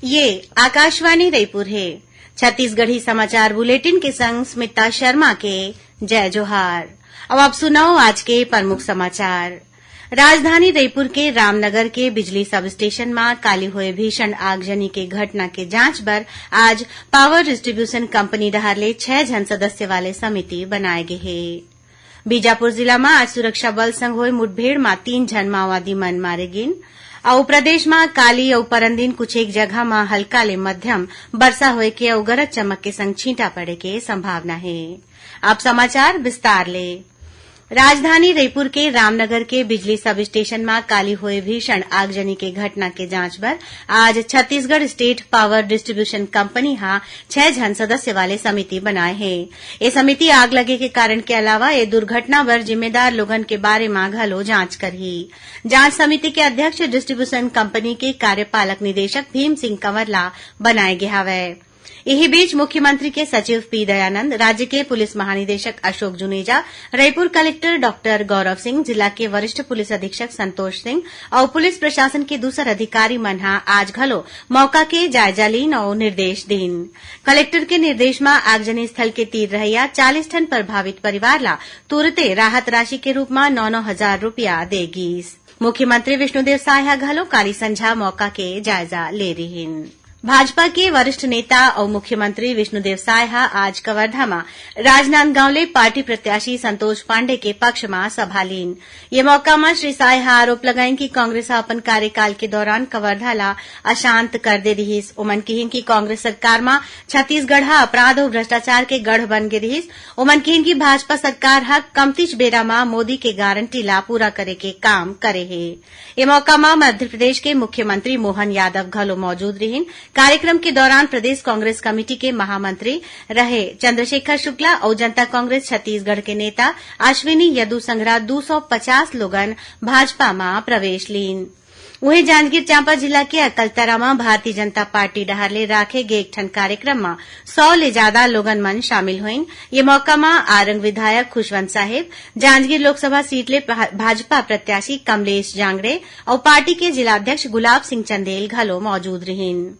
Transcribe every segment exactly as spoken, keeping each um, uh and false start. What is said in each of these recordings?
ये आकाशवाणी रईपुर हे। छत्तीसगढ़ी समाचार बुलेटिन के संग स्मिता शर्मा के जय जोहार। अब आप सुनव आज के प्रमुख समाचार। राजधानी रईपुर के रामनगर के बिजली सब स्टेशन म काली होए भीषण आगजनी के घटना के जांच बर आज पावर डिस्ट्रीब्यूशन कंपनी डहार ले छह झन सदस्य वाले समिति बनाए गे हे। बीजापुर जिला म आज सुरक्षा बल संग होए मुठभेड़ म तीन झन माओवादी मन मारे गिन। अउ प्रदेश म काली अउ परन दिन कुछ एक जगह म हल्का ले मध्यम बरसा होए के अउ गरज चमक के संग छींटा पड़े के संभावना हे। अब समाचार विस्तार ले। राजधानी रईपुर के रामनगर के बिजली सब स्टेशन म काली होए भीषण आगजनी के घटना के जांच बर आज Chhattisgarh state power distribution company ह छह झन सदस्य वाले समिति बनाए हे। ए समिति आग लगे के कारण के अलावा ए दुर्घटना बर जिम्मेदार लोगन के बारे म घलो जांच करही। जांच समिति के अध्यक्ष डिस्ट्रीब्यूशन कंपनी के कार्यपालक निदेशक भीम सिंह कंवर ला बनाए गे हावय। इही बीच मुख्यमंत्री के सचिव पी दयानंद, राज्य के पुलिस महानिदेशक अशोक जुनेजा, रईपुर कलेक्टर डॉक्टर गौरव सिंह, जिला के वरिष्ठ पुलिस अधीक्षक संतोष सिंह अउ पुलिस प्रशासन के दूसर अधिकारी मन ह आज घलो मौका के जायजा लीन अउ निर्देश दीन। कलेक्टर के निर्देश म आगजनी स्थल के तीर रहइया चालीस ठन प्रभावित परिवार ला तुरते राहत राशि के रूप म नौ नौ हजार रुपया दे गीस। मुख्यमंत्री विष्णुदेव साय ह घलो काली संझा मौका के जायजा ले रिहिन। भाजपा के वरिष्ठ नेता अउ मुख्यमंत्री विष्णुदेव साय ह आज कवर्धा म राजनांदगांव ले पार्टी प्रत्याशी संतोष पांडे के पक्ष म सभा लीन। ये मौका म श्री साय ह आरोप लगाइन कि कांग्रेस ह अपन कार्यकाल के दौरान कवर्धा ला अशांत कर दे रिहिस। ओमन किहिन कि कांग्रेस सरकार म छत्तीसगढ़ ह अपराध अउ भ्रष्टाचार के गढ़ बन गे रिहिस। ओमन किहिन कि भाजपा सरकार ह कमतीच बेरा म मोदी के गारंटी ला पूरा करे के काम करे हे। ए मौका म मध्य प्रदेश के मुख्यमंत्री मोहन यादव घलो मौजूद रिहिन। कार्यक्रम के दौरान प्रदेश कांग्रेस कमेटी के महामंत्री रहे चंद्रशेखर शुक्ला अउ जनता कांग्रेस छत्तीसगढ़ के नेता अश्विनी यदु संघरा दू सौ पचास लोगन भाजपा म प्रवेश लीन। उहें, जांजगीर चांपा जिला के अकलतरा म भारतीय जनता पार्टी डहार ले राखे गे एक ठन कार्यक्रम म सौ ले जादा लोगन मन शामिल होइन। ये मौका म आरंग विधायक खुशवंत साहेब, जांजगीर लोकसभा सीट ले भा-, भाजपा प्रत्याशी कमलेश जांगड़े अउ पार्टी के जिला अध्यक्ष गुलाब सिंह चंदेल घलो मौजूद रिहिन।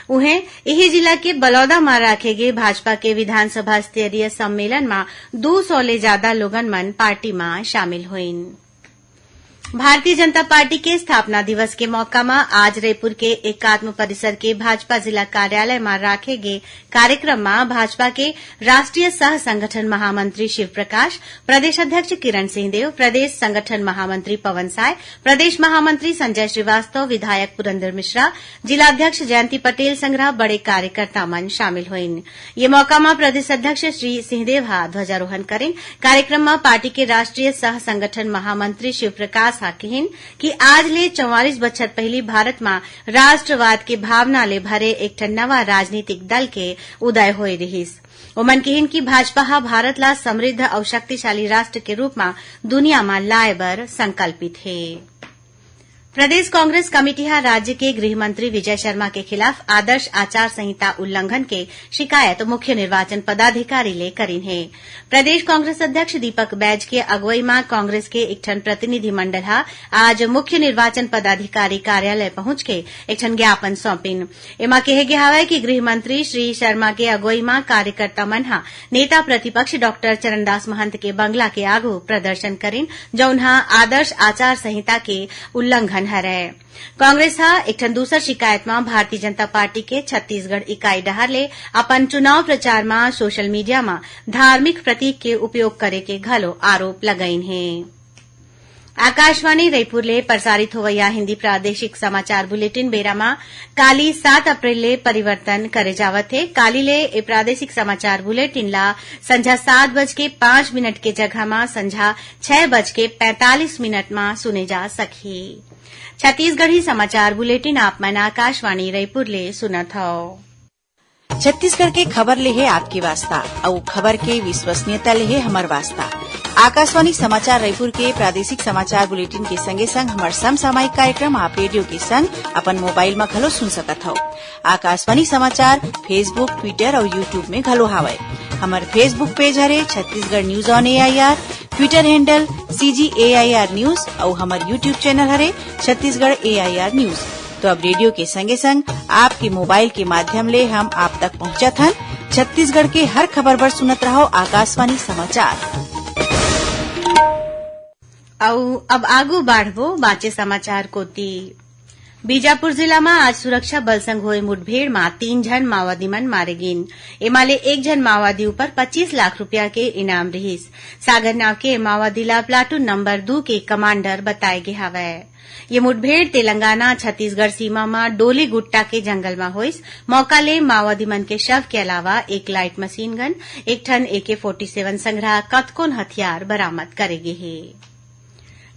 उहें, इही जिला के बलौदा म राखे गे भाजपा के विधानसभा स्तरीय सम्मेलन म दू सौ ले जादा लोगन मन पार्टी म शामिल होइन। भारतीय जनता पार्टी के स्थापना दिवस के मौका म आज रईपुर के एकात्म परिसर के भाजपा जिला कार्यालय म राखे गे कार्यक्रम म भाजपा के राष्ट्रीय सह संगठन महामंत्री शिव प्रकाश, प्रदेश अध्यक्ष किरण सिंहदेव, प्रदेश संगठन महामंत्री पवन साय, प्रदेश महामंत्री संजय श्रीवास्तव, विधायक पुरंदर मिश्रा, जिला अध्यक्ष जयंती पटेल संघरा बड़े कार्यकर्ता मन शामिल होइन। ये मौका म प्रदेश अध्यक्ष श्री सिंहदेव ह ध्वजारोहण करिन। कार्यक्रम म पार्टी के राष्ट्रीय सह संगठन महामंत्री शिव प्रकाश ह किहिन कि आज ले चौवालीस बछर पहिली भारत म राष्ट्रवाद के भावना ले भरे एक ठन नवा राजनीतिक दल के उदय होए रिहिस। ओमन किहिन कि भाजपा ह भारत ला समृद्ध अउ शक्तिशाली राष्ट्र के रूप म दुनिया म लाए बर संकल्पित हे। प्रदेश कांग्रेस कमेटी ह राज्य के गृह मंत्री विजय शर्मा के खिलाफ आदर्श आचार संहिता उल्लंघन के शिकायत मुख्य निर्वाचन पदाधिकारी ले करिन हे। प्रदेश कांग्रेस अध्यक्ष दीपक बैज के अगुवई म कांग्रेस के एक ठन प्रतिनिधिमंडल ह आज मुख्य निर्वाचन पदाधिकारी कार्यालय पहुंच के एक ठन ज्ञापन सौंपिन। एमा केहे गे हवय कि गृह मंत्री श्री शर्मा के अगुवई म कार्यकर्ता मन ह नेता प्रतिपक्ष डॉक्टर चरणदास महंत के बंगला के आगू प्रदर्शन करिन, जउन ह आदर्श आचार संहिता के उल्लंघन हरय। कांग्रेस ह एक ठन दूसर शिकायत म भारतीय जनता पार्टी के छत्तीसगढ़ इकाई डहार ले अपन चुनाव प्रचार म सोशल मीडिया म धार्मिक प्रतीक के उपयोग करे के घलो आरोप लगाइन हे। आकाशवाणी रईपुर ले प्रसारित होवइया हिंदी प्रादेशिक समाचार बुलेटिन बेरा म काली सात अप्रैल ले परिवर्तन करे जावत हे। काली ले ए प्रादेशिक समाचार बुलेटिन ला संझा सात बज के पाँच मिनट के जगह म संझा छह बज के पैंतालीस मिनट म सुने जा सकही। छत्तीसगढ़ी समाचार बुलेटिन आप मन आकाशवाणी रईपुर ले सुनत हव। छत्तीसगढ़ के खबर ले हे आपके वास्ता, अउ खबर के विश्वसनीयता ले हे हमर वास्ता। आकाशवाणी समाचार रईपुर के प्रादेशिक समाचार बुलेटिन के संगे संग हमर समसामयिक कार्यक्रम आप रेडियो के संग अपन मोबाइल म घलो सुन सकत हव। आकाशवाणी समाचार Facebook, Twitter अउ YouTube में घलो हावय। हमर Facebook पेज हरे Chhattisgarh news on AIR, Twitter handle CG AIR news अउ हमर YouTube चैनल हरे छत्तीसगढ़ एआईआर न्यूज। तो अब रेडियो के संगे संग आपके मोबाइल के माध्यम ले हम आप तक पहुंचत हन। छत्तीसगढ़ के हर खबर बर सुनत रहो आकाशवाणी समाचार। अउ अब आगू बाढ़बो बाचे समाचार कोति। बीजापुर जिला म आज सुरक्षा बल संग होए मुठभेड़ म तीन झन माओवादी मन मारे गिन। एमा ले एक झन माओवादी ऊपर पच्चीस लाख रुपया के इनाम रिहिस। सागर नाव के माओवादी ला प्लाटून नंबर दू के कमांडर बताए गे हवय। ये मुठभेड़ तेलंगाना छत्तीसगढ़ सीमा म डोली गुट्टा के जंगल म होइस। मौका ले माओवादी मन के शव के अलावा एक लाइट मशीन गन, एक ठन ए के फोर्टी सेवन संग्रह, कतकोन हथियार बरामद करे गे हे।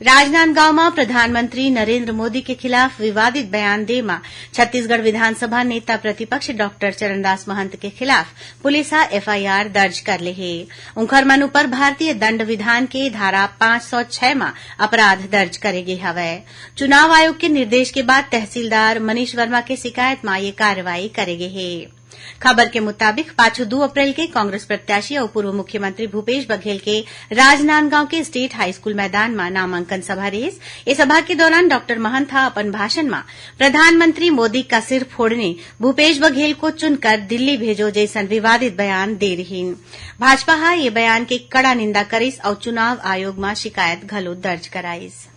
राजनांदगांव म प्रधानमंत्री नरेंद्र मोदी के खिलाफ विवादित बयान दे म छत्तीसगढ़ विधानसभा नेता प्रतिपक्ष डॉक्टर चरणदास महंत के खिलाफ पुलिस ह एफ आई आर दर्ज कर ले हे। उंखर मन ऊपर भारतीय दंड विधान के धारा पाँच सौ छह म अपराध दर्ज करे गे हवय। चुनाव आयोग के निर्देश के बाद तहसीलदार मनीष वर्मा के शिकायत म ये कार्रवाई करे गे हे। खबर के मुताबिक, पाछू दू अप्रैल के कांग्रेस प्रत्याशी अउ पूर्व मुख्यमंत्री भूपेश बघेल के राजनांदगांव के स्टेट हाई स्कूल मैदान म नामांकन सभा रिहिस। ए सभा के दौरान डॉक्टर महंत ह अपन भाषण म प्रधानमंत्री मोदी का सिर फोड़ने, भूपेश बघेल को चुनकर दिल्ली भेजो जैसन विवादित बयान दे रिहिन। भाजपा ह ये बयान के कड़ा निंदा करिस अउ चुनाव आयोग म शिकायत घलो दर्ज कराइस।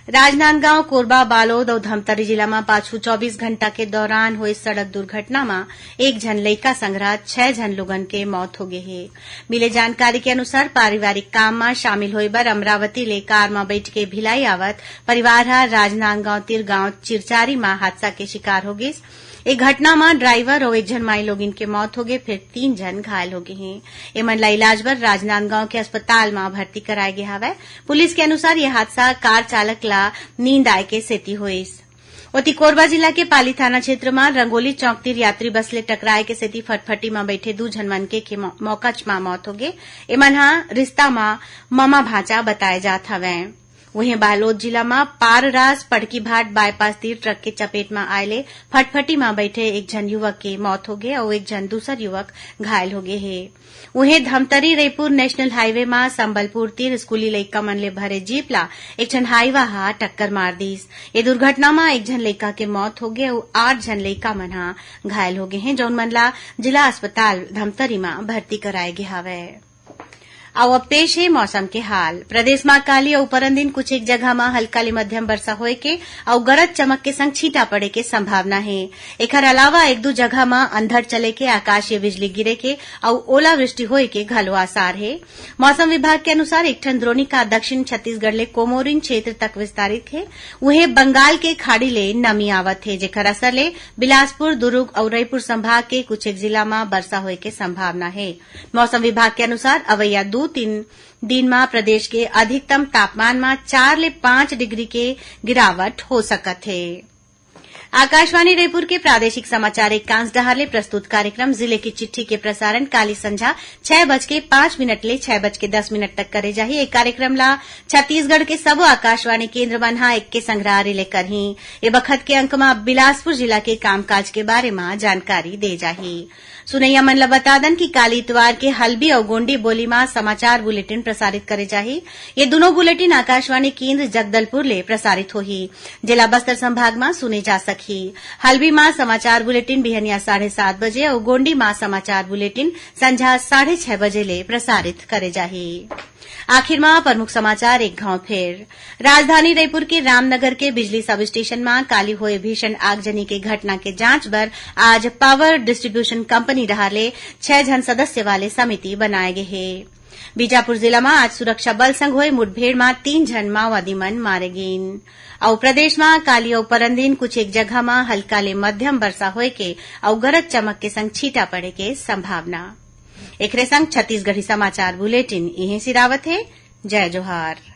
राजनांदगांव, कोरबा, बालोद अउ धमतरी जिला म पाछू चौबीस घंटा के दौरान होए सड़क दुर्घटना म एक झन लइका संघरा छह झन लोगन के मौत हो गे हे। मिले जानकारी के अनुसार, पारिवारिक काम म शामिल होए बर अमरावती ले कार म बइठ के भिलाई आवत परिवार ह राजनांदगांव तीर गांव चिरचारी म हादसा के शिकार हो गिस। ए घटना म ड्राइवर अउ एक झन माई लोगिन के मौत होगे, फेर तीन झन घायल होगे हें। एमन ला इलाज बर राजनांदगांव के अस्पताल म भर्ती कराए गे हवय। पुलिस के अनुसार, ये हादसा कार चालक ला नींद आए के सेती होइस। ओती, कोरबा जिला के पाली थाना क्षेत्र म रंगोली चौक तीर यात्री बस ले टकराए के सेती फटफटी म बइठे दू झन मनखे के मौ-, मौका म मौत होगे। एमन ह रिश्ता म ममा भांचा बताए जात हवय। उहें, बालोद जिला म पाररास पड़कीभाट बाईपास तीर ट्रक के चपेट म आए ले फटफटी म बइठे एक झन युवक के मौत होगे अउ एक झन दूसर युवक घायल होगे हे। उहें, धमतरी रईपुर नेशनल हाईवे म संबलपुर तीर स्कूली लइका मन ले भरे जीप ला एक झन हाईवा ह टक्कर मार दीस। ये दुर्घटना म एक झन लइका के मौत होगे अउ आठ झन लइका मन ह घायल होगे हें, जउन मन ला जिला अस्पताल धमतरी म भर्ती कराए गे हवय। अउ अब पेश हे मौसम के हाल। प्रदेश म काली अउ परन दिन कुछ एक जगह म हल्का ले मध्यम बरसा होए के अउ गरज चमक के संग छींटा पड़े के संभावना हे। एखर अलावा एक दू जगह म अंधड़ चले के, आकाशीय बिजली गिरे के अउ ओलावृष्टि होए के घलो आसार हे। मौसम विभाग के अनुसार, एक ठन द्रोणिका दक्षिण छत्तीसगढ़ ले कोमोरिन क्षेत्र तक विस्तारित हे। उहें, बंगाल के खाड़ी ले नमी आवत हे, जेखर असर ले बिलासपुर, दुरूग अउ रईपुर संभाग के कुछ एक जिला म बरसा होए के संभावना हे। मौसम विभाग के अनुसार, अवइया दू तीन दिन म प्रदेश के अधिकतम तापमान म चार ले पाँच डिग्री के गिरावट हो सकत हे। आकाशवाणी रईपुर के प्रादेशिक समाचार एकांश डहार ले प्रस्तुत कार्यक्रम जिले की चिट्ठी के प्रसारण काली संझा छह बज के पाँच मिनट ले छह बज के दस मिनट तक करे जाही। ए कार्यक्रम ला छत्तीसगढ़ के सबो आकाशवाणी केंद्र मन ह एके संघरा रिले करही। ए बखत के अंक म बिलासपुर जिला के कामकाज के बारे म जानकारी दे जाही। सुनइया मन ल बता दन कि काली इतवार के हल्बी अउ गोंडी बोली म समाचार बुलेटिन प्रसारित करे जाही। ये दुनों बुलेटिन आकाशवाणी केंद्र जगदलपुर ले प्रसारित होही, जेला बस्तर संभाग म सुने जा सकही। हल्बी म समाचार बुलेटिन बिहनिया साढ़े सात बजे अउ गोंडी म समाचार बुलेटिन संझा साढ़े छह बजे ले प्रसारित करे जाही। आखिर म प्रमुख समाचार एक घांव फेर। राजधानी रईपुर के रामनगर के बिजली सब स्टेशन म काली होए भीषण आगजनी के घटना के जांच बर आज पावर डिस्ट्रीब्यूशन कंपनी डहार ले छह झन सदस्य वाले समिति बनाए गे हे। बीजापुर जिला म आज सुरक्षा बल संग होए मुठभेड़ म तीन झन माओवादी मन मारे गीन। अउ प्रदेश म काली अउ परन दिन कुछ एक जगह म हल्का ले मध्यम बरसा होए के अउ गरज चमक के संग छींटा पड़े के संभावना। एखरे संग छत्तीसगढ़ी समाचार बुलेटिन इहें सिरावत हे। जय जोहार।